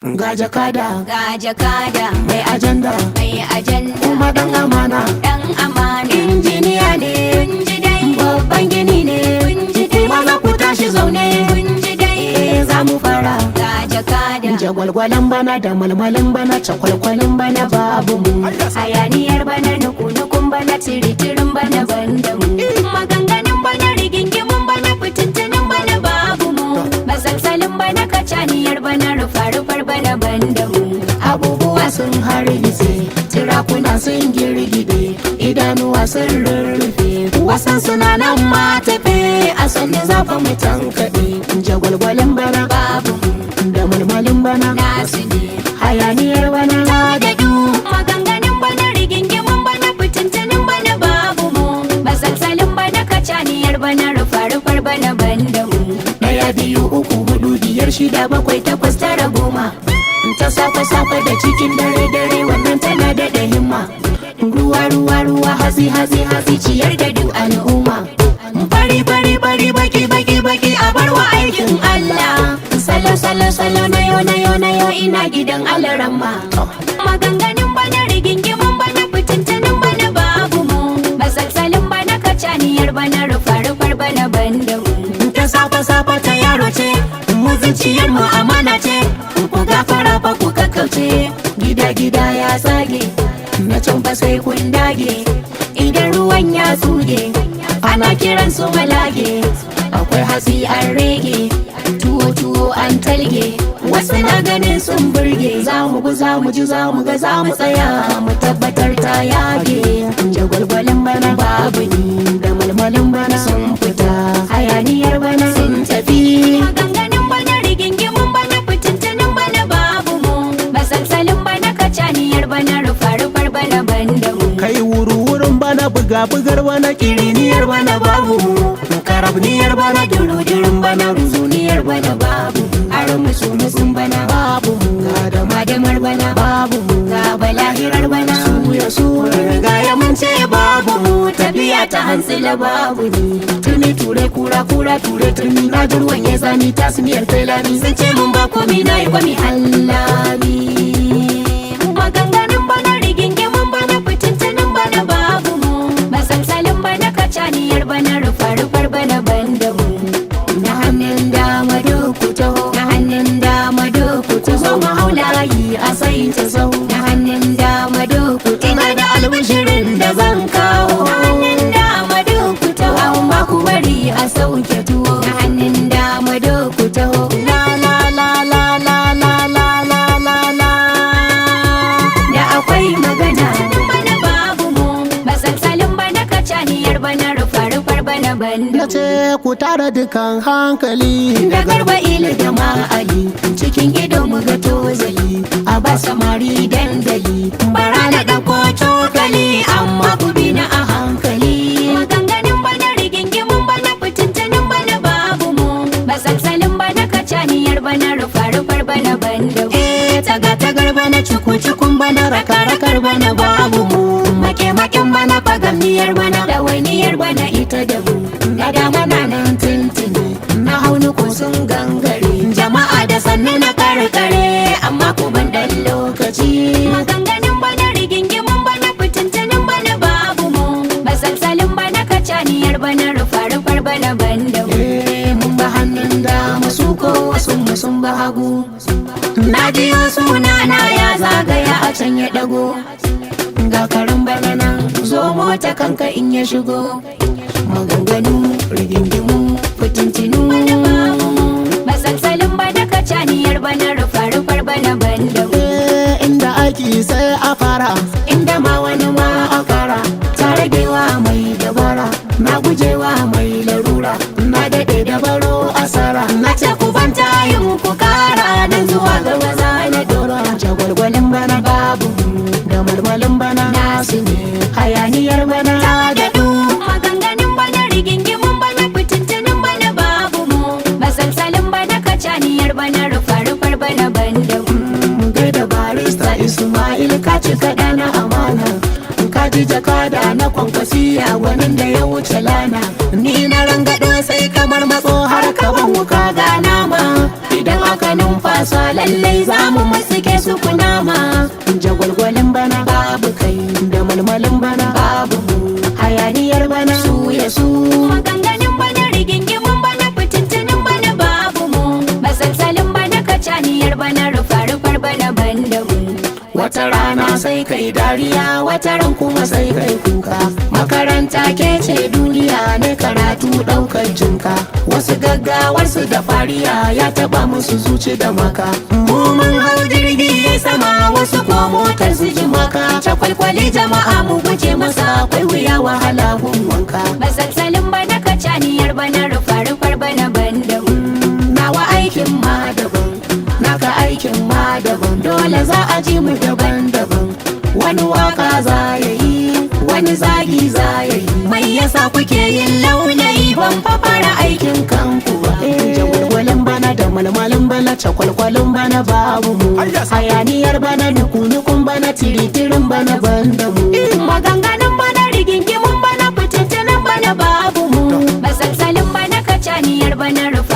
Ga jakada. Ga jakada. Mai ajanda. Mai ajanda. Kuma dan amana. Dan amana. Injiniya ne. Kun ji dai. Babban gini ne. Kun ji dai. Maza ku tashi zaune. Kun ji dai. Eh, za mu fara. Ga jakada. Jagwalgwalan bana da malmalin bana, cakwalkwalin bana, babu mu. Hayaniyar bana, nuku-nukun bana, tiritirin bana, banda mu. Maganganun bana, rigingimun bana, fitintunin bana, babu mu. Masalsalin bana, kacaniyar bana, rufa-rufar bana, banda mu. Abubuwa sun hargitse, tirakuna sun girgide, idanuwa sun rurrufe, wasan suna nan ma tafe. A sanni zafa mu tankaɗe. Jagwalgwalin bana, babu mu. Da malmalin bana, nasu ne. Hayaniyar bana, Ta daɗu. Maganganun bana, rigingimun bana, fitintunin bana, babu mu. Masalsalin bana, kacaniyar bana, rufa-rufar bana, banda mu. Ɗaya, biyu, uku, hudu, biyar, shida, bakwai, takwas, tara, 10. Ta safe safe da cikin dare dare, wannan tana daɗa himma. Ruwa ruwa ruwa, hatsi hatsi hatsi, ciyar da duk al'umma. Fari fari fari, baki baki baki, a barwa aikin Allah. Salo salo salo, na yo na yo na yo, ina gidan alaramma. Maganganun bana, rigingimun bana, fitintunin bana, babu mu. Masalsalin bana, kacaniyar bana, rufa-rufar bana, banda mu. Ta safe safe ta yaro ce, mu zuciyar mu amana ce. Ku gafara fa, ku kakkauce. Gida gida ya tsage, na can fa sai kun dage. Idan ruwan ya tsuge, ana kiran su malage. Akwai hatsi an rege, tuwo tuwo an talge, wasu na ganin sun burge. Za mu bi, za mu ji, za mu ga, za mu tsaya mu tabbatar ta yage. Jagwalgwalin bana, babu ni. Da malmalin bana, sun fita. Hayaniyar bana, sun tafi. Maganganun bana, rigingimun bana, fitintunin bana, babu mu. Masalsalin bana, kacaniyar bana, rufa-rufar bana, banda mu. Kai, wuru-wurin bana, buga-bugar bana, kiriniyar bana, babu mu. Karabniyar bana, durudurin bana, ruzuniyar bana, babu. Aron musu musun bana, babu mu. Ga da madamar bana, babu mu. Ga balahirar bana, su ya su riga ya mun ce babu mu. Tafiya ta hantsila, babu ni. Turmi ture kura, kura ture turmi, na jirwan ya zami tasmiyar tailani. Sun ce mun ba komi, na yi kwami Allah ni. Maganganun bana, rigingimun bana, fitintunin bana, babu mu. Masalsalin bana, kacaniyar bana, rufa-rufar bana, banda mu. Na hannun dama duk ku taho, na hannun dama duk ku taho, mu hau layi a sai ta sau. Na hannun dama duk ku, ina da albishirin da zan kawo. Na hannun dama duk ku taho. Amma ku bari a sauke tuwo. Na hannun dama duk ku taho. La la la la la la la la la la. Da akwai magana. Bana babu mu. Masalsalin bana, kacaniyar bana, rufa-rufar bana, banda Na mu. ce ku tara dukan hankali. Da Garba Ila da Ma'ali, cikin ido mu ga tozali. A ba samari dandali, bara na ɗauko cokali, amma ku bi na a hankali. Maganganun bana, rigingimun bana, fitintunin bana, babu mu. Masalsalin bana, kacaniyar bana, rufa-rufar bana, banda mu. Eh, taga tagar bana, cuku cukun bana, raka rakar bana, babu mu. Make maken bana, fagamniyar bana, Ɗawainiyar bana, ita da mu. Na dama na nan tuntuni, na haunu ko sun gangare. Jama'a da sannu na karkare, amma ku ban dan lokaci. Maganganun bana, rigingimun bana, fitintunin bana, babu mu. Masalsalin bana, kacaniyar bana, rufa-rufar bana, banda mu. Eh, mun ba hannun dama, su ko wasu mu sun ba hagu. Na jiyo sunana ya zagaya a can ya dago. Ga karin bana nan, zo mota kanka in ya shigo. Maganganu, rigingimu, fitintinu. Masalsalin bana, kacaniyar bana, rufa-rufar bana, banda mu. Eh, inda aiki sai a fara, inda ma wani ma a kara. Ta ragewa mai dabara, na gujewa mai larura, na daɗe da baro asara. Na ce ku ban tayin ku kara, nan zuwa gaba za na dora. Jagwalgwalin bana, babu mu. Da malmalin bana, nasu ne. Hayaniyar bana, ta daɗu. Maganganun bana, rigingimun bana, fitintunin bana, babu mu. Masalsalin bana, kacaniyar bana, rufa-rufar bana, banda mu. Mu gaida Barista Ismail, ka ci kaɗa na amana. Ka ji jakada na Kwankwasiya, gwanin da ya wuce lana. Ni na rangado sai kamar matso, har ka ban wuka ga nama. Idan aka numfasa. wasa, lallai za mu musuke su kunama. Jagwalgwalin bana babu kai, da malmalin bana babu mu, hayaniyar bana su ya su. Maganganun bana, rigingimun bana, fitintunin bana babu mu. Masalsalin bana, kacaniyar bana, rufa-rufar bana banda mu. Wata rana sai kai dariya, wata ran kuma sai kai kuka. Makaranta ke ce duniya ne, karatu daukar jinka. Wasu gaggawarsu da fariya ya taba musu zuci da maka. Mu mun hau jirgi ya sama, wasu ko motar su ji maka. Cakwalkwali jama'a mu guje masa, akwai wuya wahala gun wanka. Masalsalin bana, kacaniyar bana, rufa-rufar bana banda mu. Nawa aikin ma daban, naka aikin ma daban, dole za a ji mu daban-daban. Wani waka za ya yi, wani zagi za ya yi. Mai yasa kuke yin launayi? Ban fa fara aikin kanku ba. Jagwalgwalin bana da malmalin bana, cakwalkwalin bana babu mu, hayaniyar bana, nuku-nukun bana, tiritirin bana banda mu. Maganganun bana, rigingimun bana, fitintunin bana babu mu. Masalsalin bana, kacaniyar bana, rufa